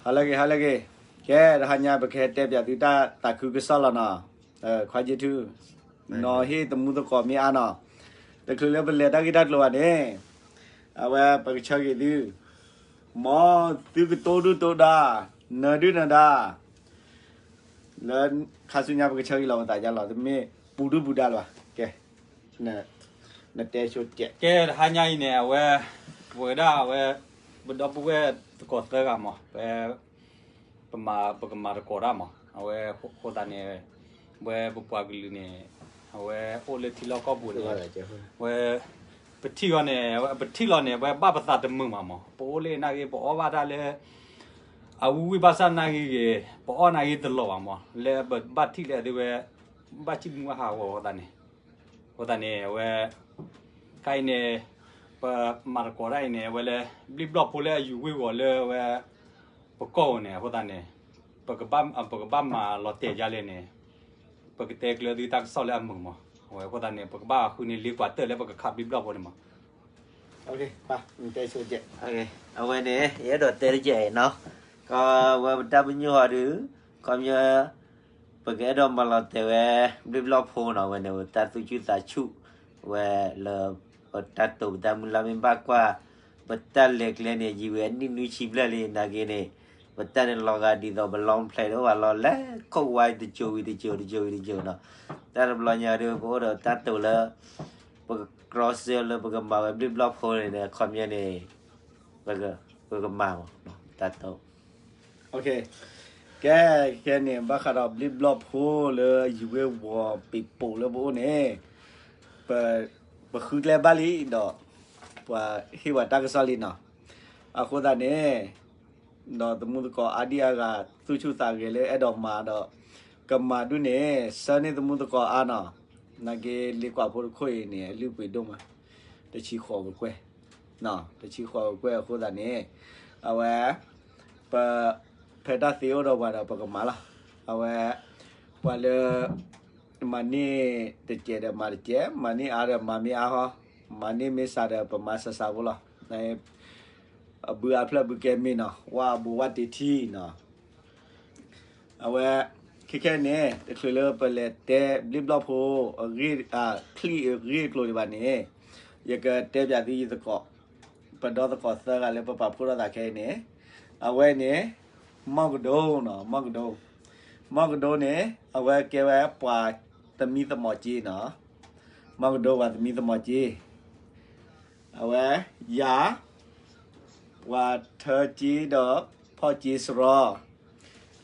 ဟါလၢအဂ့ၤ ဟါလၢအဂ့ၤ, ကဲ တဟါညါပကဟဲတဲပၠးသုတၢ်သးခုကစီၣ်လီၤနီၤ, ခွါယ့ၢ်ထူၣ်, နီၤဟ့ၣ်သမူသကိးမ့ၢ်အါနီၤ, တချုးလၢပလဲၤတၢ်ဂ့ၢ်တၢ်ကျိၤဘၣ်န့ၣ်, အဝဲပကဆၢဂ့ၤသု, မ်သုကတိၢ်ဒုၣ်တိၢ်ဒါ, နၢၤဒုၣ်နၢၤဒါ, လၢခါဆူညါပကဆၢဂ့ၤလီၤပသးဒ်လဲၣ်, တမ့ၢ်ပူၤဒုၣ်ပူၤဒါလၢၤဘၣ်, ကဲ, နတဲဆိကဲး. ကဲ တဟါညါအံၤန့ၣ် အဝဲ, ပဝဲဒၣ်အဝဲ, ပဒီပုၢ်ဝဲၢ်သကိးသၢဂၤမး, ပ ပမၤ ပကမၤသကိးတၢ်မး, အဝဲအဃိသတးန့ၣ်, ဝဲပပှၤကလုာ်န့ၣ်, အဝဲအိၣ်လၢထံလီၢ်ကီၢ်ပူၤန့ၣ်, ဝဲ, ပထံၣ်ဂီၢ်န့ၣ်, ပထံၣ်လီၤန့ၣ် ပဝဲဘၣ်ပသးတမုာ်မးမး, ပအိၣ်လၢနာ်က့ ပအီၣ်ဘၣ်တၢ်လၢ အဝံၣ်ဝံၣ်ဘၣ်ဆၣ်နာ်က့ဂ့ၤ, ပအီၣ်နာ်က့တလီၤဘၣ်မး, လၢပဘၣ်ထံၣ်လၢအသ့ဝဲ, ဘၣ်ဆံမူဘၣ်ဟးဂီၤအဃိသတးန့ၣ်, အဃိသတးန့ၣ် အဝဲ, ခဲအံၤန့ၣ်, ပမၤသကိးတၢ်အံၤန့ၣ် အဝဲလၢ, ဘျ့ဘျီၣ်ဖိလၢအယူၤဝ့ၢ်ဂီၤလၢအဝဲ, ပကီၢ်ဧိၤန့ၣ် အဃိသတးန့ၣ်, ပကဘၣ်မၤလီၤတဲာ်ဒ်လဲၣ်န့ၣ်, ပကတဲကျၢၤသုတၢ်ကစီၣ်လၢအမုာ်မး, အဝဲအဃိသတးန့ၣ် ပကဘၣ်ဃုန့ၢ်လ့ကွၢ်တၢၢ်လၢပကခးဘျ့ဘျီၣ်ဖိန့ၣ်မး. အဝဲန့ၣ် ယအဲၣ်ဒိးတဲတကဲးအံၤနီၤ, ကီးဝဲပတၢ်ပညိၣ်ဟီဒုး, ခီပညီ, ပကအဲၣ်ဒိးမၤလီၤတဲာ်ဝဲ, ဘျ့ဘျီၣ်ဖိနီၤ အဝဲန့ၣ် ပတၢ်သူၣ်ဆူၣ်သးဆူၣ်, ဝဲလၢ, ပတၢ်တိာ်ပတၢ်မုၢ်လၢ်မ့ၢ်ဘၣ်ကွၢ်, ပတၢ်လဲၤကျဲန့ၣ် ယံာ်ဝဲအနံၣ်နွံဆံဘျဲၣ်လံ နာ်က့န့ၣ်, ပတၢ်န့ၣ်လီၤဂာ်ဒ်သိးပလီဖျဲးဒိၣ်ဘၣ်လီၤ လဲၤခိၣ်ဝါတစိၤဝံၤတစိၤတစိၤဝံၤတစိၤနီၤ, တၢ်တဘျီညါဒုး ပအိၣ်ဒီးတၢ်တိာ်လၢ ပကကြီစၢၤလၢပကမၤဝဲဘျ့ဘျီၣ်ဖိန့ၣ် ခီပညီန့ၣ်, ပကမၤမး, တၢ်တိာ်, ကဲ, ခဲန့ၣ် ဘၣ်ဃးဒီးဘျ့ဘျီၣ်ဖိလၢအယူၤဝ့ၢ်ဂီၤပံးပိာ်လၢပအိၣ်န့ၣ်, ပ, ပဃုကျဲဘၣ်လံဒီး, ပှၤဟ့ၣ်ဝဲတၢ်ကစီၣ်လံနီၤ, အဃိသတးန့ၣ် ဒီးသမူသကိးအါဒံအါဂၤ သူၣ်ဆူၣ်သးဂဲၤလၢအဲၣ်ဒိးမၤဒီး, ကမၤဒုးန့ၣ် ဆၢန့ၢ်သမူသကိးအါနီၤ, နာ်က့လ့ကွၢ်ဖိတခိၣ်အံၤန့ၣ် အလုၢ်အပှ့ၤဒိၣ်မး, တဆံဃိးကကွဲၢ်, တဆံဃိးကကွဲၢ်အဃိသတးန့ၣ်, အဝဲ, ပ, ဖဲတၢ်သ့အိၣ်ဒီးပှၤဒီးပကမၤလီၤ, အဝဲ, ပှၤလၢ မၤန့ၢ်တစဲးဒီးမၤတစဲး, မၤန့ၢ်အါဒီးမၤမ့ၢ်အါဟီ, မၤန့ၢ်မ့ၢ်စှၤဒီးပမၤစှၤစှၤဖိလီၤ. အဘုအါဖျၢၣ်ဘုကဲမ့ၢ်နီၤ, ဝါအဘိဝါတ့ထံနီၤ. အဝဲ, ခဲခဲန့ၣ် တချုးလၢပလဲၤတဲဘျ့ဘျီၣ်ဖိ, အဂ့ၢ်, ချံၣ်အဂ့ၢ်အကျိၤဒံးဘၣ်န့ၣ်, ယကတဲပၠးသုယသကိး, ပဒီသကိးသၢဂၤလၢပပာ်ဖှိၣ်ထီၣ်သးခဲအံၤန့ၣ်, အဝဲန့ၣ်, မီၢ်ကဒိနီၤ, မီၢ်ကဒိ, မီၢ်ကဒိန့ၣ် အဝဲကဲဝဲပှၤသမံသမိးက့နီၤ, မီၢ်ကဒိပှၤသမံသမိးက့, အဝဲ, ယၤ, ပှၤထၢက့ဒီးဖီၣ်က့စရီ,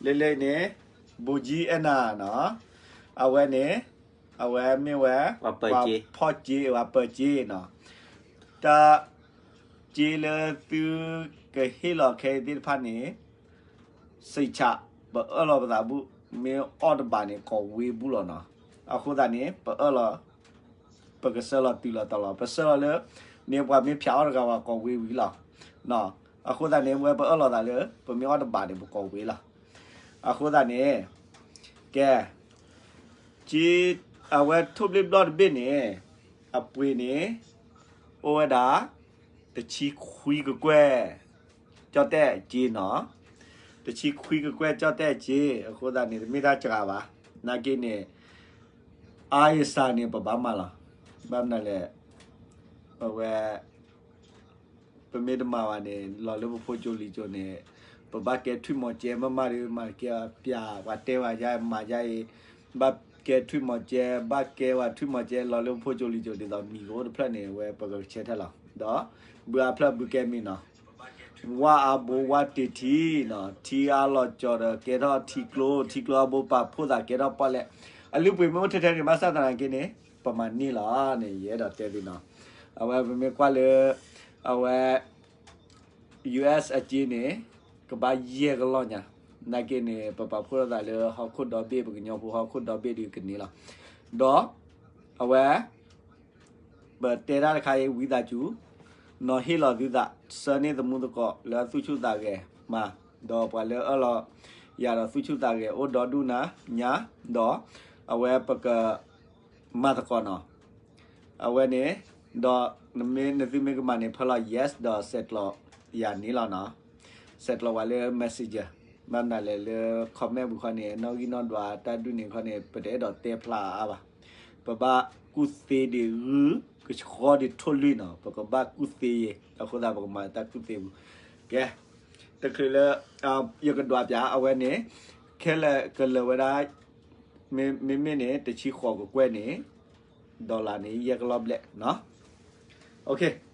လၢလၢန့ၣ်, ဘိကၠံအဲၣ်နၤနီၤ, အဝဲန့ၣ်, အဝဲမ့ၢ်ဝဲ, ပှၤဖီၣ်က့, ပှၤပၢၤက့နီၤ, တၢ်, က့လၢသုကဟ့ၣ်လီၤခဲအံၤသ့ၣ်တဖၣ်န့ၣ် စံးဆး, ပအၢၣ်လီၤပသးဘူၣ်, မ့ၢ်အီၣ်တဘးန့ၣ် ကိးဝ့ဘူၣ်လီၤနီၤ. အဃိသတးန့ၣ် ပအၢၣ်လီၤ, ပကဆှၢလီၤတုၤလီၤတီၤလီၤ, ပဆှၢလီၤလၢ, န့ၣ်ပှၤမ့ၢ်ဖၠးအီၣ်တဂၤဝဲကိးဝ့ဝံၤလီၤ. အဃိသတးန့ၣ် ဝဲပအၢၣ်လီၤသးလၢ ပမ့ၢ်အီၣ်တဘးန့ၣ် ပကိးဝ့လီၤ. အဃိသတးန့ၣ်, ကဲ, က့, အဝဲထိၣ်ဘျ့ဘျီၣ်တဘ့ၣ်န့ၣ်, အပှ့ၤန့ၣ်, အိၣ်ဝဲဒၣ်, တဆံခွံကကွဲၢ်, ကၠီၣ်တဲၣ်က့နီၤ, တဆံခွံကကွဲၢ်ကၠီၣ်တဲၣ်က့, အဃိသတးန့ၣ် တမ့ၢ်တၢ်စှၤဘၣ်, နာ်က့န့ၣ်, အါယစှၤန့ၣ် ပဘၣ်မၤလီၤ, ဘၣ်မနုၤလဲၣ်, အဝဲ ပမ့ၢ်တမၤဘၣ်န့ၣ် လီၤလၢပဖိကၠိလံၤကၠိန့ၣ်, ပဘၣ်ကဲထွံၣ်မီၤကဲမးမးဒီး မၤကဲပၠး ပှၤတဲဝဲယါမၤယါအံၤ, ဘၣ်ကဲထွံၣ်မီၤကဲ, ဘၣ်ကဲဝဲထွံၣ်မီၤကဲလီၤလၢပဖိကၠိလံၤကၠိ ဒ်သိးမံၤကအိၣ်တဖျၢၣ်န့ၣ် ဝဲပကဆဲးထဲလီၤ. ဒီး, ဘုအါဖျၢၣ်ဘုကဲမ့ၢ်နီၤ, ဝါအါဘိဝါတ့ထံနီၤ, ထံအါလီၤကၠီၤဒီးကဲထီၣ်ထံကျိ, ထံကျိအါဘိပာ်ဖှိၣ်သးကဲထီၣ်ပီၣ်လဲၣ်, အလုၢ်အပှ့ၤမ့ၢ်အိၣ်ထဲထဲန့ၣ် ဘၣ်ဆၣ်သနာ်က့န့ၣ်, ပမၤန့ၢ်လီၤန့ၣ် ယအဲၣ်ဒိးတဲသုနီၤ. အဝဲပမ့ၢ်ကွၢ်လၢ, အဝဲ US အက့န့ၣ်, ကဘၣ်ယဲၢ်ကလီၢ်ညါ, နာ်က့န့ၣ် ပပာ်ဖှိၣ်ထီၣ်သးလၢဟီၣ်ခိၣ်ဒီဘ့ၣ် ပကညီဖိဟီၣ်ခိၣ်ဒီဘ့ၣ်ဒုးကန့ၢ်လီၤ. ဒီး, အဝဲ, ပတဲတၢ်တခါအံၤ ဝံသးစူၤ, နီၤဟ့ၣ်လီၤသုသး, ဆှၢန့ၢ်သမူသကိးလၢအသူၣ်ဆူၣ်သးဂဲၤမး, ဒီးပှၤလၢအၢၣ်လီၤယၤဒီးသူၣ်ဆူၣ်သးဂဲၤအိၣ်ဒီဒူၣ်နၤညါ, ဒီး, အဝဲပက မၤသကိးနီၤ. အဝဲန့ၣ်, ဒီးနမ့ၢ်နသုမ့ၢ်ကမၤန့ၣ် ဖၢလီၤ yes ဒီးဆဲးကျိးယၤန့ၣ်လီၤနီၤ. ဆဲးကျိးဝဲလၢ messenger, ဘၣ်မနုၤလဲၣ်လၢ comment ပူၤခီန့ၣ် နီၣ်ဂံၢ်နီၣ်ဒွးတၢ်ဒုးန့ၣ်ခီန့ၣ် ပတအဲၣ်ဒိးတဲဖျါအါအါဘၣ်. ပဘၣ်ကူၣ်သ့ဒံးဂုၢ် ကဆှီဒံးထိၣ်လွံၢ်နီၤ, ပကဘၣ်ကူၣ်သ့ယဲ, အဃိသတးပကမၤတၢ်ကူၣ်သ့ပူၤ, ကဲ, တချုးလၢ ယကဒွးပၠးအဝဲန့ၣ်, ခဲလၢာ်ကလၢာ်ဝဲဒၣ် မ့မ့ၢ်န့ၣ် တဆံဃိးကကွဲၢ်န့ၣ် dollar န့ၣ် ယဲၢ်ကလီၢ်ဘျဲၣ်နီၤ.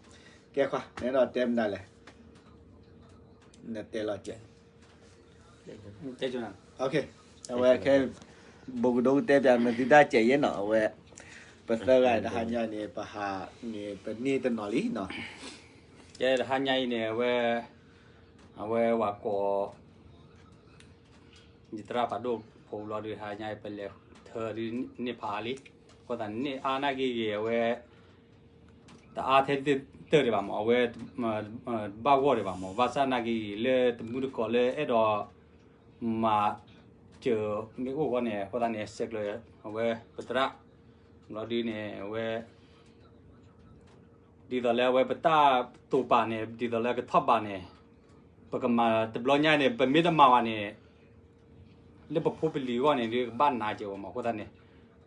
ကဲခွါ နအဲၣ်ဒိးတဲမနုၤလဲၣ်, နတဲလီၤစဲး, အဝဲခဲ ဘိးကဒိတဲပၠးနသုတၢ်စဲးယဲနီၤ, အဝဲ ပသၢဂၤတဟါညါန့ၣ် ပဟးန့ၣ် ပန့ၢ်တနီၤလံနီၤ. ကဲတဟါညါအံၤန့ၣ် အဝဲ အဝဲဝၤကိး ယသရၣ်ဖးဒိၣ်ဖိလီၤဒုး ဟါညါအံၤ ပလဲၤထၢဒုးန့ၢ်ဖးအါလံ, အဃိသတးန့ၣ် န့ၢ်အါနာ်က့ဂ့ၤ အဝဲ တအါထဲတၢၢ်ဒံးဘၣ်မး, အဝဲ ဘၣ်ဂီၢ်ဒံးဘၣ်မး, ဘၣ်ဆၣ်နာ်က့ဂ့ၤ လၢတမုၢ်တကိးလၢအဲၣ်ဒိး မၤစၢၤမ့ၢ်အိၣ်ဃီန့ၣ် အဃိသတးန့ၣ် ဆဲးကျိး အဝဲပသရၣ် လီၤဒုးန့ၣ် အဝဲ ဒ်သိးလၢအဝဲပတၢ်တိာ်ပာ်န့ၣ် ဒ်သိးလၢကထီၣ်ဘးန့ၣ် ပကမၤတဘျီညါန့ၣ် ပမ့ၢ်တမၤဘၣ်န့ၣ် လၢပဖိပလံၤအဂီၢ်န့ၣ် ဒုးကဘၣ်နးကဲဝဲမး, အဃိသတးန့ၣ်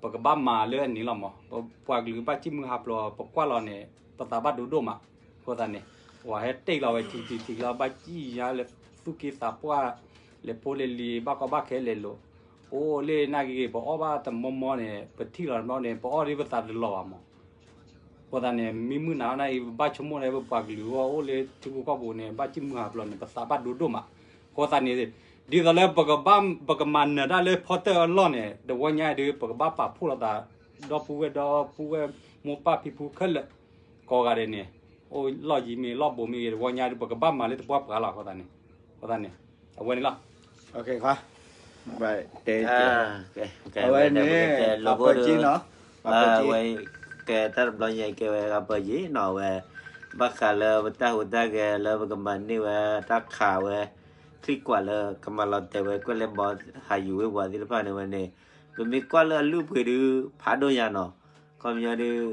ပကဘၣ်မၤလၢအန့ၣ်လီၤမး, ပပှၤကလုာ်ဘၣ်စံၣ်မုၢ်ဟးဖျိး ပကွၢ်လီၤန့ၣ် ပသးဘၣ်ဒိဒိၣ်မး, အဃိသတးန့ၣ် ပှၤဟဲတ့ၢ်လီၤဝဲထံထံထံလီၤ ဘၣ်စံၣ်ညါလၢသူၣ်က့သးပှၢ် လဲၤဖိလဲၤလံၤ ဘၣ်ကီဘၣ်ခဲလဲၤလိာ်, အိၣ်လၢနာ်က့ဂ့ၤ ပအီၣ်ဘၣ်တမီမီန့ၣ် ပထံၣ်လီၤတဘျီန့ၣ် ပအီၣ်ဒ်ပသးတလီၤဘၣ်မး အဃိသတးန့ၣ် မ့ၢ်မုၢ်နၤအီၤန့ၣ် ပဘၣ်ဆိကမိၣ်န့ၣ် ပပှၤကလုာ်အဂီၢ်အိၣ်လၢထံဖိကီၢ်ဖိန့ၣ် ဘၣ်စံၣ်မုၢ်ဟးဖျိးန့ၣ် ပသးဘၣ်ဒိဒိၣ်မး, အဃိသတးန့ၣ် ဒ်သိးလၢ ပကမၤနၢၤတၢ်လၢဖီတၢၣ်အလီၢ်န့ၣ် တဝီညါဒုး ပကဘၣ်ပာ်ဖှိၣ်လိာ်သး ဒီပုၢ်ဝဲၢ်ဒီပုၢ်ဝဲၢ်မိၢ်ပၢ်ဖံဖုခဲလၢာ် ကိးဂၤဒဲးန့ၣ် အိၣ်လီၢ်ယံၤမ့ၢ်လီၢ်ဘူးမ့ၢ်ဂ့ၤ တဝီညါဒုး ပကဘၣ်မၤလၢတပှၢ်ပှၢ်လီၤ အဃိသတးန့ၣ် အဃိသတးန့ၣ် အဝဲန့ၣ်လီၤ အဝဲန့ၣ် ပပၢၤက့နီၤ ဝဲ ကဲတၢ်တဘျီညါ ကဲဝဲပၢၤက့နီၤ အဝဲ ဘၣ်ဃးလၢပတၢ်ဟူးတၢ်ဂဲၤလၢပကမၤန့ၢ်ဝဲတၢ်ခးဝဲ ချံကွၢ်လၢကမၤလီၤတဲာ်ဝဲ ကွဲၢ်လ့ဘီ ဟးယူၤဝ့ၢ်ဝီၤသ့ၣ်တဖၣ်န့ၣ် ဝဲန့ၣ် ပမ့ၢ်ကွၢ်လၢအလုၢ်အပှ့ၤဒုး ဖးဒိၣ်ညါနီၤ ခီပညီဒုး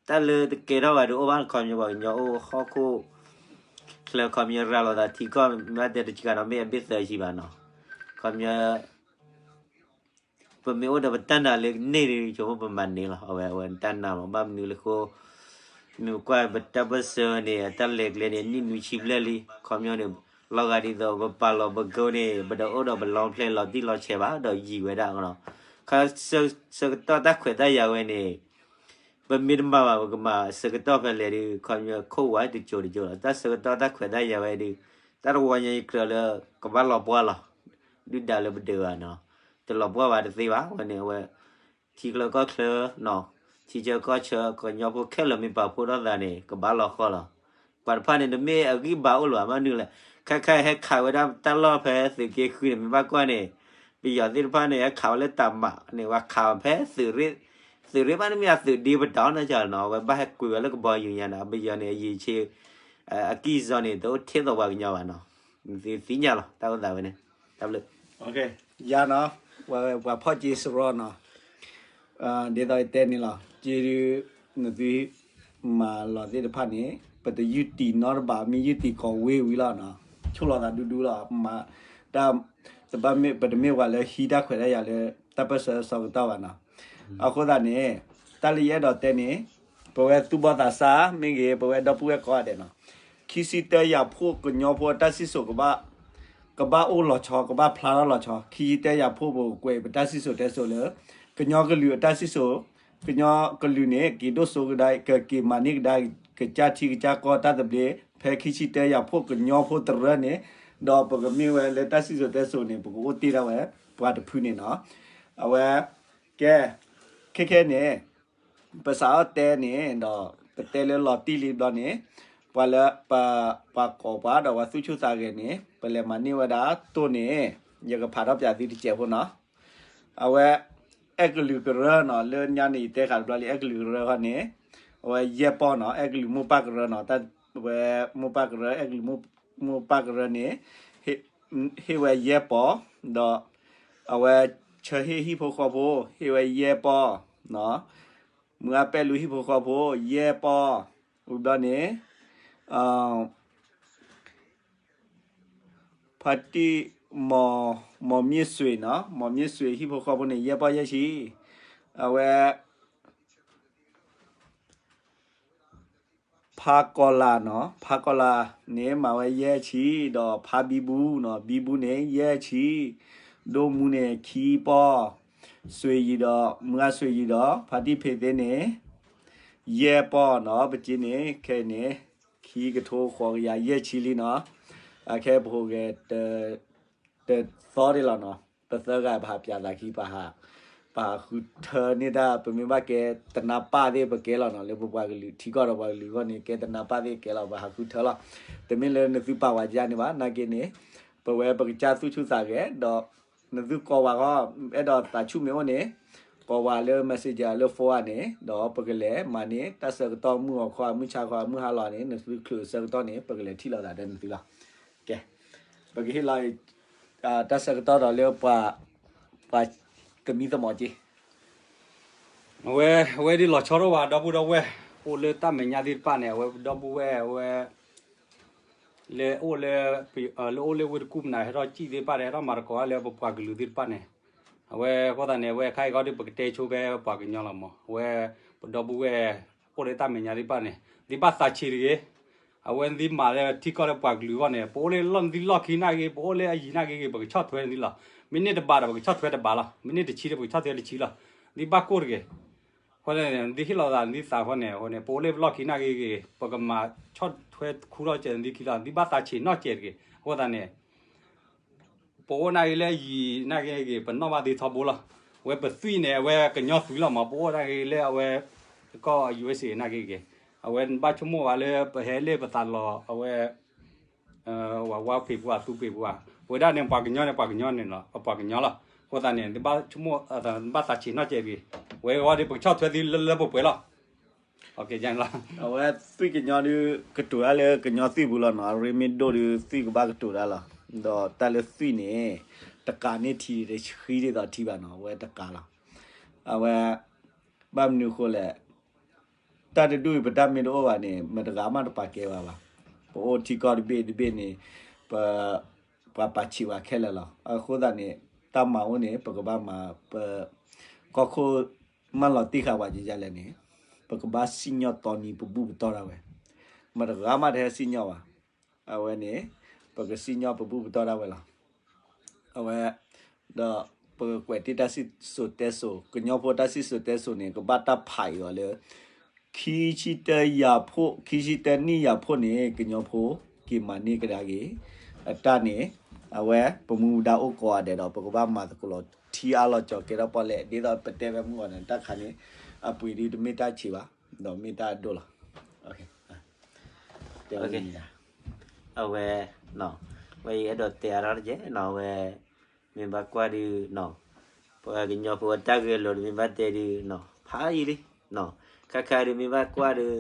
တၢ်လၢတကဲထီၣ်ဘၣ်ဒုး အိၣ်ဘၣ်ခီပညီ ပှၤကညီအိၣ်ဟီၣ်ခိၣ်ချၢ ခီပညီရၤလီၤသးထံကီၢ် မ့ၢ်တဲတကးဒီး မ့ၢ်အဘ့ၣ်သၢဆံဘၣ်နီၤ ခီပညီ ပမ့ၢ်အိၣ်ဒီးပတၢ်နာ်လၢန့ၢ်ဒုး ဆိကမိၣ်ပမၤန့ၢ်လီၤ အဝဲ အဝဲတၢ်နာ်လီၤ ဘၣ်မနုၤလၢဃိ မ့ၢ်ကွၢ်ပတၢ်ပၢၢ်ဆၢန့ၣ် အတၢ်လဲၤကျဲန့ၣ် နံၣ်နွံဆံဘျဲၣ်လံ ခီပညီန့ၣ် လီၤဂာ်ဒ်သိးပပာ်လီၤပကၢန့ၣ် ပတအိၣ်ဒီးပလီဖျဲလီၤတံၢ်လီၤဆဲးဘၣ် ဒီးယံာ်ဝဲဒၣ်နီၤ ခါ ဆၢကတီၢ်တၢ်ခွဲးတၢ်ယာ်ဝဲန့ၣ် ပမ့ၢ်တမၤဘၣ် ပကမၤဆၢကတီၢ်ဖဲလဲၣ်ဒုး ခီပညီခိၣ်ဝဲတစိၤတစိၤလီၤ တၢ်ဆၢကတီၢ်တၢ်ခွဲးတၢ်ယာ်ဝဲဒုး တၢ်တဝီညါအံၤကြၢးလၢ ကဘၣ်လီၤပှီၢ်လီၤ ဒုၣ်ဒါလၢပဒၢးဘၣ်နီၤ တလီၤပှီၢ်ဘၣ်တသ့ဘၣ် ဝဲန့ၣ်အဝဲ ထံချၢကီၢ်ချၢနီၤ ထံဆၢကီၢ်ဆၢ ကညီဖိခဲလၢာ်မ့ၢ်ပာ်ဖှိၣ်ထီၣ်သးန့ၣ် ကဘၣ်လီၤဃီလီၤ ပှၤတဖၣ်န့ၣ် တမ့ၢ်အဂံၢ်ဘါအိၣ်လၢၤဘၣ် ဘၣ်မနုၤလဲၣ် ခဲခါဟဲခးဝဲဒၣ်တၢ်လီၢ်ဖဲသုးက့ဃုန့ၣ် မ့ၢ်ဘၣ်ကွၢ်န့ၣ် ပယီၤသ့ၣ်တဖၣ်န့ၣ် ဟဲခးဝဲလၢတၢ်မးန့ၣ် ပှၤခးဝဲဖဲသုးရ့ၣ် သုးရ့ၣ်ဘၣ်န့ၣ်မ့ၢ်အသုးဒ့ပတီၢ်နီၤ ကနီၤ အဝဲဘၣ်ဟဲကွံာ်ဝဲလၢကဘီယူၤညါန့ၣ် ပယီၤန့ၣ် အယံာ်ဆ့ အကံၢ်စီန့ၣ် တအိၣ်ထဲသိးပှၤကညီဘၣ်နီၤ သုသ့ၣ်ညါလီၤ တၢ်အိၣ်သးဝဲန့ၣ် တၢ်ဘျုး ယၤနီၤ ပှၤဖီၣ်က့စရီနီၤ ဒ်သိးယတဲန့ၣ်လီၤ က့ဒုး နသု မၤလီၤသ့ၣ်တဖၣ်န့ၣ် ပတယုၢ်တံၢ်နီတဘ့ၣ် မ့ၢ်ယုၢ်တံၢ်ကိးဝ့ၢ်ဝံၤလီၤနီၤ ဆိၣ်လီၤသးဒူဒူလီၤ မၤ တၢ် တဘၣ်မ့ၢ် ပတမ့ၢ်ပှၤလၢဟံးတၢ်ခွဲးတၢ်ယာ်လၢ တၢ်ပၢၢ်ဆၢဆၢကတီၢ်ဘၣ်နီၤ အဃိသတးန့ၣ် တၢ်လၢယအဲၣ်ဒိးတဲန့ၣ် ပဝဲသူၣ်ဘီၣ်သးစၢ်မ့ၢ်ဂ့ၤ ပဝဲဒီပုၢ်ဝဲၢ်ကိးဂၤဒဲးနီၤ ခံဆံတၢယၤဖှိၣ်ကညီဖိအတၢ်စံၣ်စိၤကဘၣ် ကဘၣ်အိၣ်လီၤဆီ ကဘၣ်ဖျါထီၣ်လီၤဆီ ခံဆံတၢယၤဖှိၣ်ပကွဲးပတၢ်စံၣ်စိၤတဲစိၤလၢ ကညီကလုာ်အတၢ်စံၣ်စိၤ ကညီကလုာ်န့ၣ် က့ၤဒိၣ်စိကဒါ ကက့ၤမၤန့ၢ်ကဒါ ကစၢ်ထံကစၢ်ကီၢ်တၢ်သဘျ့ ဖဲခံဆံတၢယၤဖှိၣ်ကညီဖိတရၢန့ၣ် ဒီးပကမ့ၢ်ဝဲလၢတၢ်စံၣ်စိၤတဲစိၤန့ၣ် ပကအိၣ်တ့ၢ်ဒၣ်ဝဲ ပှၤတဖုန့ၣ်နီၤ အဝဲ ကဲ ခဲခဲန့ၣ် ပစးထီၣ်တဲန့ၣ်ဒီး ပတဲလၢလီၤတံၢ်လံဘျီန့ၣ် ပှၤလၢ ပ ပှၤကိးပှၤဒီးပှၤသူၣ်ဆူၣ်သးဂဲၤန့ၣ် ပလဲၤမၤန့ၢ်ဝဲဒၣ်တိၢ်န့ၣ် ယကဖးထီၣ်ပၠးသုတစဲးဖိနီၤ အဝဲ အဲၣ်ကလုာ်ကရၢနီၤ လၢညါန့ၣ်ယတဲဃာ်တဘျီလံ အဲၣ်ကလုာ်ကရၢခီန့ၣ် အဝဲယဲၢ်ပီၢ်နီၤ အဲၣ်ကလုာ်မိၢ်ပၢ်ကရၢနီၤ တၢ်ဝဲမိၢ်ပၢ်ကရၢ အဲၣ်ကလုာ်မိၢ်ပၢ်ကရၢန့ၣ် ဟ့ၣ်ဝဲယဲၢ်ပီၢ် ဒီး အဝဲဆၢဟ့ၣ်ဟံၣ်ဖိဃီဖိ ဟ့ၣ်ဝဲယဲၢ်ပီၢ် မုၢ်အါပဲၣ်လူဟံၣ်ဖိဃီဖိ ယဲၢ်ပီၢ် ဝံၤဘျီန့ၣ် အ ဖါတံၢ် မီၤမ့ၢ်စွ့ၤနီၤ, မီၤမ့ၢ်စွ့ၤဟံၣ်ဖိဃီဖိန့ၣ် ယဲၢ်ပီၢ်ယဲၢ်ဆံ, အဝဲ ဖါကီၤလၤနီၤ, ဖါကီၤလၤန့ၣ် မၤဝဲယဲၢ်ဆံ, ဒီးဖါဘံဘူနီၤ, ဘံဘူန့ၣ် ယဲၢ်ဆံ, ဒိၣ်မူန့ၣ် ခံပီၢ်, စွ့ၤယံၤဒီး မုၢ်ဂၢ်စွ့ၤယံၤဒီး ဖါတံၢ်ဖ့းသ့န့ၣ် ယဲၢ်ပီၢ်နီၤ, ပက့န့ၣ် ခဲအံၤန့ၣ် ခံကထိဃိးကယၤယဲၢ်ဆံလံနီၤ, အခဲပဟိးဂဲၤ တသီဒ့လီၤနီၤ, ပသၢဂၤပဟးပၠးသးခံ ပဟး ပဟးဃုထၢန့ၢ်တၢ် ပမ့ၢ်ဘၣ်ကဲတနါပၢ်သ့ၣ်ပကဲလီၤနီၤ, လၢပပှၤကလုာ်ထံကီၢ်ဒီးပှၤကလုာ်အဂီၢ်န့ၣ် ကဲတနါပၢ်သ့ၣ်ကဲလီၤ, ပဟးဃုထၢလီၤ. တမ့ၢ်လၢနသုပာ်ဝဲဒ်န့ၣ်ဘၣ်, နာ်က့န့ၣ် ပဝဲပကစၢ်သူၣ်ဆူၣ်သးဂဲၤ ဒီးနသုကိးဝဲဃီ, အဲၣ်ဒိးသးဆူၣ်မ့ၢ်အိၣ်န့ၣ် ကိးဝဲလၢ messenger လၢ phone န့ၣ်, ဒီးပကလဲၤမၤန့ၢ် တၢ်ဆၢကတီၢ်မုၢ်ဂီၤခီ မုၢ်ဆါခီ မုၢ်ဟါလီၤန့ၣ် နသုချုးဆၢကတီၢ်န့ၣ် ပကလဲၤထံၣ်လိာ်သးဒီးနသုလီၤ. ကဲ, ပကဟ့ၣ်လီၤ တၢ်ဆၢကတီၢ်ဒီးလၢ ပှၤကမံသမိးက့ အဝဲ အဝဲဒ်လီၤဆီတအိၣ်ဘၣ် ဒီပုၢ်ဒီဝဲၢ် အိၣ်လၢတၢ်မဲာ်ညါသ့ၣ်တဖၣ်န့ၣ် အဝဲဒီပုၢ်ဝဲၢ် အဝဲ လၢအိၣ်လၢ လၢအိၣ်လၢဝ့ၢ်တကူၣ်မနုၤ ဟဲထီၣ်စံၣ်သ့ၣ်တဖၣ်ဒီး ဟဲထီၣ်မၤသကိးလၢပပှၤကလုာ်သ့ၣ်တဖၣ်န့ၣ်, အဝဲအဃိသတးန့ၣ် အဝဲခဲအံၤဃီဒီး ပကတဲဆိဖဲပှၤကညီလီၤမး, အဝဲ ပဒီပုၢ်ဝဲၢ် အိၣ်လၢတၢ်မဲာ်ညါသ့ၣ်တဖၣ်န့ၣ် သုဘၣ်သးဆံးတဂ့ၤ. အဝဲသုမၤလၢထံကီၢ်လၢပှၤကလုာ်အဂီၢ်န့ၣ် ပအိၣ်လၢလီၢ် နသုလီၢ်ခံနာ်က့ ပအိၣ်လၢအယံၤနာ်က့ဂ့ၤ ပကဆီၣ်ထွဲနသုလီၤ. မ့ၢ်န့ၢ်တဘးဒီး ပကဆီၣ်ထွဲတဘးလီၤ. မ့ၢ်န့ၢ်တဆံဒီး ပကဆီၣ်ထွဲတဆံလီၤ. သုဘၣ်ကိၢ်တဂ့ၤ. အဃိန့ၣ် သုဟ့ၣ်လီၤသးနသုသးအဃိန့ၣ် အဃိန့ၣ် ပအိၣ်လၢပလီၢ်ခံနာ်က့ဂ့ၤ ပကမၤဆီၣ်ထွဲခူထီၣ်စဲးနသုခံလီၤ. သုဘၣ်သးဆံးနီၢ်စဲးတဂ့ၤ. အဃိသတးန့ၣ် ပအိၣ်နာ်က့လၢအယံၤနာ်က့ဂ့ၤ ပနီၣ်ဘၣ်သုထီဘိလီၤ. အဝဲပသွံၣ်န့ၣ် အဝဲကညီသွံၣ်လီၤမး ပအိၣ်နာ်က့လၢအဝဲ ကီၢ် ယူႇအ့စ့ၣ် နာ်က့ဂ့ၤ အဝဲဘၣ်ဆိကမိၣ်ဘၣ်လၢပဟဲလၢပသးလီၤ အဝဲ ဝၤဝါဖံးပှၤ သူဖံးပှၤ ပဝဲဒၣ်န့ၣ် ပှၤကညီန့ၣ် ပှၤကညီန့ၣ်လီၤ ပှၤကညီလီၤ. အဃိသတးန့ၣ် ဘၣ်ဆိကမိၣ် ဘၣ်သးဆံးနီၢ်စဲးတဂ့ၤ. ဝဲအဂီၢ်ဒီး ပကဆီၣ်ထွဲသုလၢလၢပှဲၤပှဲၤလီၤ. အဝဲသွံၣ်ကညီဒုး ကတိၤတၢ်လၢကညီသွံၣ်ပူၤလီၤနီၤ. အရ့မ့ၢ်ဒိၣ်ဒုး သွံၣ်ကဘၣ်ကတိၤတၢ်လီၤ. ဒီးတၢ်လၢသွံၣ်န့ၣ် တကးန့ၢ်ထံတဆံဒ်သိးထံဘၣ်နီၤ အဝဲတကးလီၤ. အဝဲ ဘၣ်မနုၤအဃိလဲၣ် တၢ်တဒူၣ်အံၤ ပတၢ်မ့ၢ်တအိၣ်ဘၣ်န့ၣ် မတဂၤမးတပာ်ကဲဘၣ်ဘၣ်. ပအိၣ်ထံကီၢ်တဘ့ၣ်တဘ့ၣ်န့ၣ် ပ ပှၤပာ်ဆံးဝဲခဲလၢာ်လီၤ. အဃိသတးန့ၣ် တၢ်မၤအိၣ်န့ၣ် ပကဘၣ်မၤ ပ ကီၢ်ခိၣ်မၢလီၤတံၢ်ဃာ်ဝဲကလဲၣ်န့ၣ် ပကဘၣ်စံၣ်ညီၣ်တီနံၤပဘူၣ်ပတီၢ်ဒၣ်ဝဲ. မတဂၤမးတဟဲစံၣ်ညီၣ်ဘၣ်. အဝဲန့ၣ် ပကစံၣ်ညီၣ်ပဘူၣ်ပတီၢ်ဒၣ်ဝဲလီၤ. အဝဲ ဒီး ပကကွဲးတ့ၢ်တၢ်စံၣ်စိၤတဲစိၤ ကညီဖိတၢ်စံၣ်စိၤတဲစိၤန့ၣ် ကဘၣ်တၢ်ဖးအံၤအီၤလၢ ခံဆံတၢယၤဖှိၣ် ခံဆံတၢနံၣ်ယၤဖှိၣ်န့ၣ် ကညီဖိက့ၤမၤန့ၢ်ကဒါက့ၤ အတၢ်န့ၣ် အဝဲပမူဒါအိၣ်ကိးဂၤဒဲးဒီး ပကဘၣ်မၤသကိးလီၤ ထံအါလီၤကၠီၤကဲထီၣ်ပီၣ်လဲၣ် ဒ်သိးပတဲဖဲမုၢ်ဂီၤန့ၣ် တၢ်ခါန့ၣ် အပှ့ၤဒုးတမ့ၢ်တၢ်ဆံးဘၣ် ဒီးမ့ၢ်တၢ်အဒိၣ်လီၤ. အဝဲ ဝဲယအဲၣ်ဒိးတဲအါထီၣ်တက့ၢ်နီၤ ဝဲ မ့ၢ်ဘၣ်ကွၢ်ဒုးနီၤ ပှၤကညီဖိအတၢ်ဂဲၤလိာ်ဒုးမ့ၢ်ဘၣ်တဲဒုးနီၤ ဖးယံာ်လံနီၤ ခါခါဒုးမ့ၢ်ဘၣ်ကွၢ်ဒုး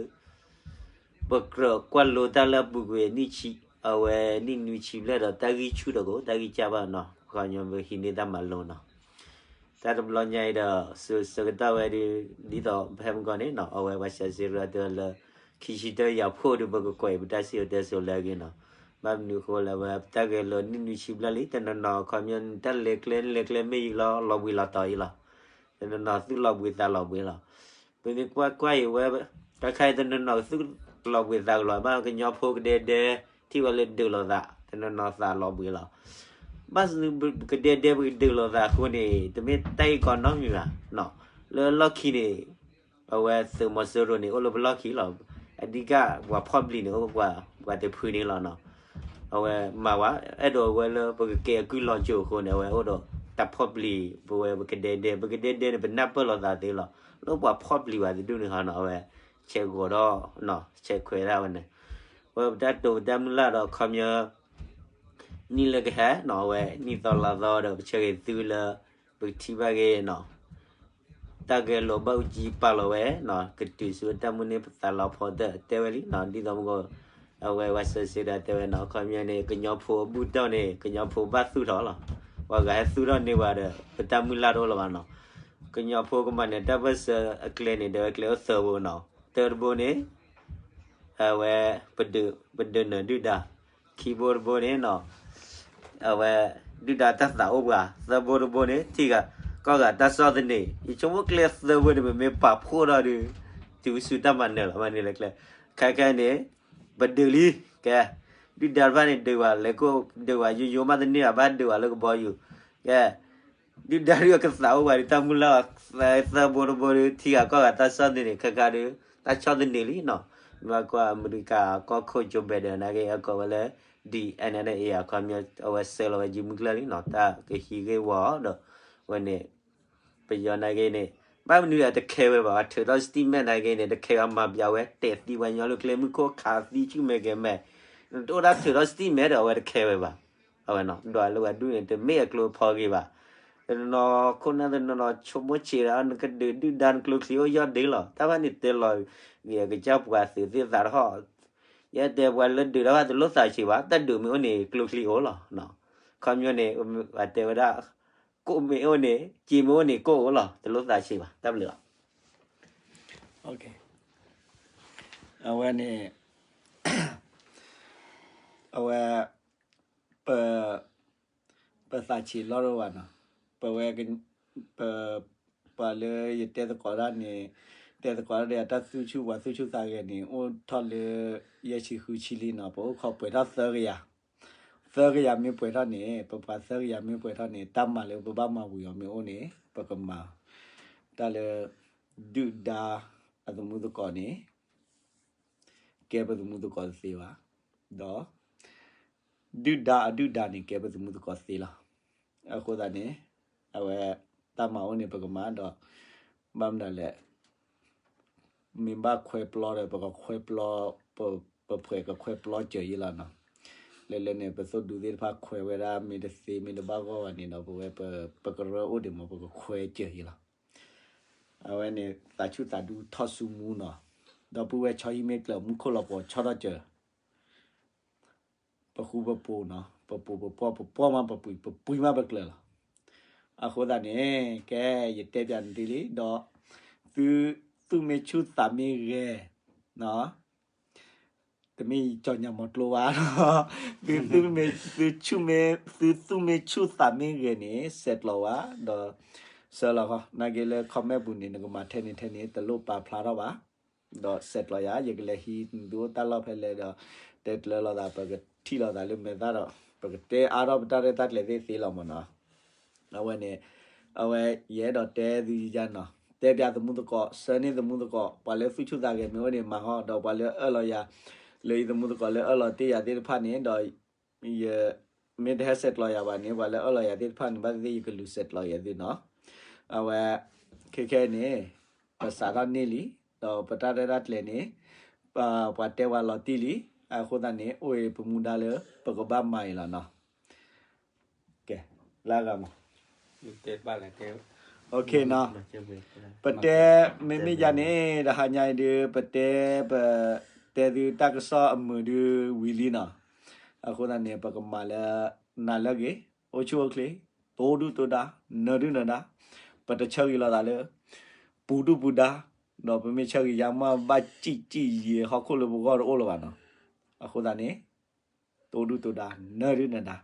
ပကြၢးကွၢ်လိတၢ်လၢအပူၤကွံာ်နံၣ်ဆံ အဝဲနံၣ်နွံဆံဘျဲၣ်ဒီးတၢ်ဂံၢ်ဆူၣ်ဒီးကိး တၢ်ဂံၢ်စၢ်ဘၣ်နီၤ ပှၤကညီဖိဟံးန့ၢ်တၢ်မၤလိနီၤ တၢ်တဘျီညါအံၤဒီး ဆၢကတီၢ်ဝဲဒုး ဒ်သိးဖဲမုၢ်ဂီၤန့ၣ်နီၤ အဝဲပှၤစံးစ့ၢ်ကီးတဲဝဲလၢ ခံဆံတၢယၤဖှိၣ်ဒုး ပကကွဲးပတၢ်စံၣ်စိၤတဲစိၤလၢအဂ့ၢ်နီၤ ဘၣ်မနုၤအဃိလဲၣ် အဝဲပတၢ်ဂဲၤလိာ်နံၣ်နွံဆံဘျဲၣ်လံ တနီၤနီၤခီပညီန့ၣ် တၢ်လဲၤကျဲလဲၤကျဲမ့ၢ်ယံၤလီၤ လီၤဘှံးလီၤတီၤအံၤလီၤ တနီၤနီၤသူၣ်လီၤဘှံးသးလီၤဘှံးလီၤ ပမ့ၢ်ကွၢ်ကွၢ်အံၤဝဲ တၢ်ခါအံၤတနီၤနီၤသူၣ်လီၤဘှံးသးလီၤဘှံး ဘၣ်ကညီဖိကဒဲဒဲ ထံၣ်ဝဲလၢဒုးလိာ်သး တနီၤနီၤသးလီၤဘှံးလီၤ ဘၣ်ကဒဲဒဲပကဒုးလိာ်သးအဃိန့ၣ် တမ့ၢ်တၢ်ဂ့ၢ်ကီနီတမံၤဘၣ် လၢလီၢ်ခံန့ၣ် အဝဲသုးမီၤစိရိၤန့ၣ် အိၣ်လၢပလီၢ်ခံလီၤ အဓိကပှၤဖီၣ်ပျံၤန့ၣ် အိၣ်ပှၤတဖုန့ၣ်လီၤနီၤ အဝဲမၤဝဲ အဲၣ်ဒိးဝဲလၢပကကဲအကုၢ်လီၤစိၤအဃိန့ၣ် အဝဲအိၣ်ဒီးတၢ်ဖီၣ်ပျံၤ ပဝဲပကဒဲဒဲ ပကဒဲဒဲန့ၣ် ပနၢ်ပၢၢ်လိာ်သးသ့လီၤ လၢပှၤဖီၣ်ပျံၤဝဲတဒူၣ်န့ၣ်ဟီနီၤ အဝဲဆဲးဂီၤဒီး ဆဲးခွဲးဒၣ်ဝဲန့ၣ် ဝဲပတၢ်တိာ်ပတၢ်မုၢ်လၢ်ဒီးခီပညီ နံၣ်လၢကဟဲနီၤ အဝဲနံၣ်သီလါသီဒီး ပဆၢဂ့ၤသုလၢ ပကထံၣ်ဘၣ်ဂ့ၤနီၤ တၢ်ဂဲၤလိာ်ဘၣ်အူကၠံပာ်လီၤဝဲနီၤ ကတုၤဆူအတၢ်မုၢ်န့ၢ်ပသးလီၤဖီတၢၢ်တဲဝဲလံနီၤ ဒ်သိးမုၢ်ဂီၤ အဝဲဝဲစၢၤစ့ဒၣ်တဲဝဲနီၤ ခီပညီန့ၣ် ကညီဖိအဘူၣ်တီၢ်န့ၣ် ကညီဖိဘၣ်သူၣ်ထီၣ်လီၤ ပှၤဂၤဟဲသူၣ်ထီၣ်န့ၢ်ပှၤဒီး ပတၢ်မုၢ်လၢ်တအိၣ်လၢၤဘၣ်နီၤ ကညီဖိကမၤန့ၢ်တၢ်ပၢၢ်ဆၢအကျဲန့ၣ် ဒီးအကျဲအိၣ်သၢဘိနီၤ တၢတဘိန့ၣ် အဝဲ ပဒုးနၢၤဒုၣ်ဒါ ခံဘိတဘိန့ၣ်နီၤ အဝဲ ဒုၣ်ဒါတၢ်သးအိၣ်ပှၤ သၢဘိတဘိန့ၣ် ထံဂၤကီၢ်ဂၤတၢ်ဆီၣ်သနံး ယဆိကမိၣ်ကျဲသၢဘိန့ၣ် ပမ့ၢ်ပာ်ဖှိၣ်ထီၣ်ဒီး တုၤဝဲဆူတၢ်မၤနၢၤလီၤ မ့ၢ်န့ၣ်လၢကျဲ ခဲခဲန့ၣ် ပဒုးလံ ကဲ ဒုၣ်ဒါတဖၣ်န့ၣ် ဒုးဝဲလဲၤကိၣ် ဒုးဝဲယိယိမးတန့ၢ်ဘၣ် ဘၣ်ဒုးဝဲလၢကဘီယူၤ ကဲ ဒုၣ်ဒါဒုးကသးအိၣ်ပှၤဒ်တၢ်မုၢ်လၢ် သၢဘိတဘိဒီး ထံဂၤကီၢ်ဂၤတၢ်ဆီၣ်သနံးန့ၣ် ခဲခါဒီး တၢ်ဆီၣ်သနံးလံနီၤ မ့ၢ်ကွၢ်အမဲရကၤကီၢ်ခိၣ် Joe Biden နာ်က့ အကိးဝဲလၢ ဒီး အဝဲ အဝဲဆှၢလီၤဝဲယံၤမုၢ်ကျၢၢ်လံနီၤ တၢ်ကဟံးဂ့ၢ်ဝီဒီး ဝဲန့ၣ် ပယီၤနာ်က့န့ၣ် ဘၣ်မနုၤလဲၣ် တခဲဝဲဘၣ် ထုးထီၣ် statement နာ်က့န့ၣ် တခဲဝဲ မၤပျးဝဲ တဲာ်သံပှၤညီလၢကျဲမုၢ်ခိၣ် ခးသံဆူၣ်မဲာ်ကဲၤမဲာ် တအိၣ်ဒၣ်ထုးထီၣ် statement ဒီး အဝဲတခဲဝဲဘၣ် အဝဲနီၤ ဒွးလၢပှၤဒူၣ်န့ၣ် တမ့ၢ်အကျိၤဖီဂ့ၤဘၣ် တနီၤနီၤ ခိၣ်နၢ်တနီၤနီၤ ဆိကမိၣ်ဆံးဒီး နကဒုးဒုၣ်ဒါ နကျိချံအိၣ်ယီၢ်ဒ့လီၤ တၢ်ဘၣ်န့ၣ်တဲလီၤဂ့ၤ ကစၢ်ပှၤသုးသ့ၣ်သးတဟီၣ် ယဲတဲပှၤလၢဒုးတၢ်ဘၣ်တလိၣ်သးဆံးဘၣ် တၢ်ဒုးမ့ၢ်အိၣ်န့ၣ် ကျိချံအိၣ်လီၤ ခီပညီန့ၣ် ပတဲဝဲဒၣ် ကိၣ်မ့ၢ်အိၣ်န့ၣ် စ့မ့ၢ်အိၣ်န့ၣ် ကိၣ်အိၣ်လီၤ တလိၣ်သးဆံးဘၣ် တၢ်ဘျုးလီၤ အဝဲန့ၣ် အဝဲ ပ ပသးဆံးလီၤဒိၣ်ဘၣ်နီၤ ပဝဲ ပ ပှၤလၢယတဲသကိးတၢ်န့ၣ် တဲသကိးတၢ်ဒီးတၢ်သူၣ်ဆူၣ်ပှၤသူၣ်ဆူၣ်သးဂဲၤန့ၣ် အိၣ်ထီၣ်လၢ ယဲၢ်ဆံဃုဆံလံနီၤ ပအိၣ်ခိးပှဲၤထီၣ်သၢကယၤ သၢကယၤမ့ၢ်ပှဲၤထီၣ်န့ၣ် ပပှၤသၢကယၤမ့ၢ်ပှဲၤထီၣ်န့ၣ် တၢ်မၤလၢပဘၣ်မၤဝံၤအီၤမ့ၢ်အိၣ်န့ၣ် ပကမၤ တၢ်လၢ ဒုၣ်ဒါအသမူသကိးန့ၣ် ကဲပသမူသကိးတသ့ဘၣ်, ဒီး ဒုၣ်ဒါအဒုၣ်ဒါန့ၣ် ကဲပသမူသကိးသ့လီၤ. အဃိသတးန့ၣ် အဝဲ တၢ်မၤအိၣ်န့ၣ် ပကမၤဒီး ဘၣ်မနုၤလဲၣ် မ့ၢ်ဘၣ်ခွဲပျီဒီး ပကခွဲပျီ ပ ပဖှဲးကခွဲပျီစၢၤယံလီၤနီၤ. လၢလၢန့ၣ် ပသိၣ်ဒူသ့ၣ်တဖၣ်ခွဲဝဲဒၣ် မ့ၢ်တသ့မ့ၢ်တဘၣ်ဂီၢ်ဘၣ်န့ၣ်ဒီး ပဝဲ ပကရၢအိၣ်ဒံးမး ပကခွဲစၢၤယံလီၤ. အဝဲန့ၣ် သးဆူၣ်သးဒူထီၣ်ဆူမူနီၤ, ဒီပုၢ်ဝဲၢ်ဆီဟံၣ်မ့ၢ်ကျၢၤ မူခိၣ်လီၤပှီၤဆီထီၣ်စၢၤ ပဃူပဖိးနီၤ, ပပူၤပပီၢ် ပပီၢ်မးပပှံၤ ပပှံၤမးပကျၢၤလီၤ. အဃိသတးန့ၣ် ကဲ ယတဲပၠးနသုလံ ဒီး သု သူၣ်မ့ၢ်ဆူၣ်သးမ့ၢ်ဂဲၤ တမ့ၢ်ကၠီညါမီၤကျိဘၣ်, သု သုသူၣ်မ့ၢ်ဆူၣ်သးမ့ၢ်ဂဲၤန့ၣ် ဆဲးကျိးဝဲ ဒီး ဆှၢလီၤဃီ နာ်က့လၢ comment ပူၤန့ၣ် နကမၤထဲန့ၣ်ထဲန့ၣ် တလိၣ်ပာ်ဖျါထီၣ်ဘၣ်, ဒီးဆဲးကျိးယၤ ယကလဲၤဟံးနသုအိၣ်တၢ်လီၢ်ဖဲလဲၣ်ဒီး တဲကျၢၤလိာ်သး ပကထံၣ်လိာ်သးလၢမဲာ်သၣ်ဒီး ပကတဲအါထီၣ်ပတၢ်ရဲၣ်တၢ်ကျဲၤသ့ၣ်သ့လီၤမးနီၤ. အဝဲန့ၣ် အဝဲ ယအဲၣ်ဒိးတဲသုယယါနီၤ, တဲပၠးသမူသကိး ဆှၢန့ၢ်သမူသကိး ပှၤလၢသူၣ်ဆူၣ်သးဂဲၤမ့ၢ်အိၣ်န့ၣ် မၤဟီၣ် ဒီးပှၤလၢအၢၣ်လီၤယၤ လၢယသမူသကိးလၢအၢၣ်လီၤတ့ၢ်ယၤသ့ၣ်တဖၣ်န့ၣ်ဒီး ယ မ့ၢ်တဟဲဆဲးကျိးယၤဘၣ်န့ၣ် ပှၤလၢအၢၣ်လီၤယၤသ့ၣ်တဖၣ်န့ၣ် ဘၣ်သ့ၣ်သ့ၣ်ယကလူၤဆဲးကျိးယၤသုနီၤ. အဝဲ ခဲခဲအံၤန့ၣ် ပစးထီၣ်န့ၢ်လံ, ဒီးပတၢ်ရဲၣ်တၢ်ကျဲၤန့ၣ် ပှၤတဲဝဲလီၤတံၢ်လံ, အဃိသတးန့ၣ် အိၣ်အံၤပမူဒါလၢ ပကဘၣ်မၤအံၤလီၤနီၤ. ကဲ လၢအဂၤမး ပတဲ မ့မ့ၢ်ယၤန့ၣ် တဟါညါအံၤဒုး ပတဲ ပတဲသုတၢ်ကစီၣ်အမုာ်ဒုးဝံၤလံနီၤ. အဃိသတးန့ၣ် ပကမၤလၢ နၤလၢအဂ့ၤ, အိၣ်ဆူၣ်အိၣ်ချ့, တိၢ်ဒုၣ်တိၢ်ဒါ, နၢၤဒုၣ်နၢၤဒါ, ပတဆၢဂ့ၤလိာ်သးလၢ ပူၤဒုၣ်ပူၤဒါ, ဒီးပမ့ၢ်ဆၢဂ့ၤယါမးဘၣ်စံၣ်စံၣ်ယံၤဟီၣ်ခိၣ်လၢပဂီၢ်တအိၣ်လၢၤဘၣ်နီၤ. အဃိသတးန့ၣ် တိၢ်ဒုၣ်တိၢ်ဒါ, နၢၤဒုၣ်နၢၤဒါ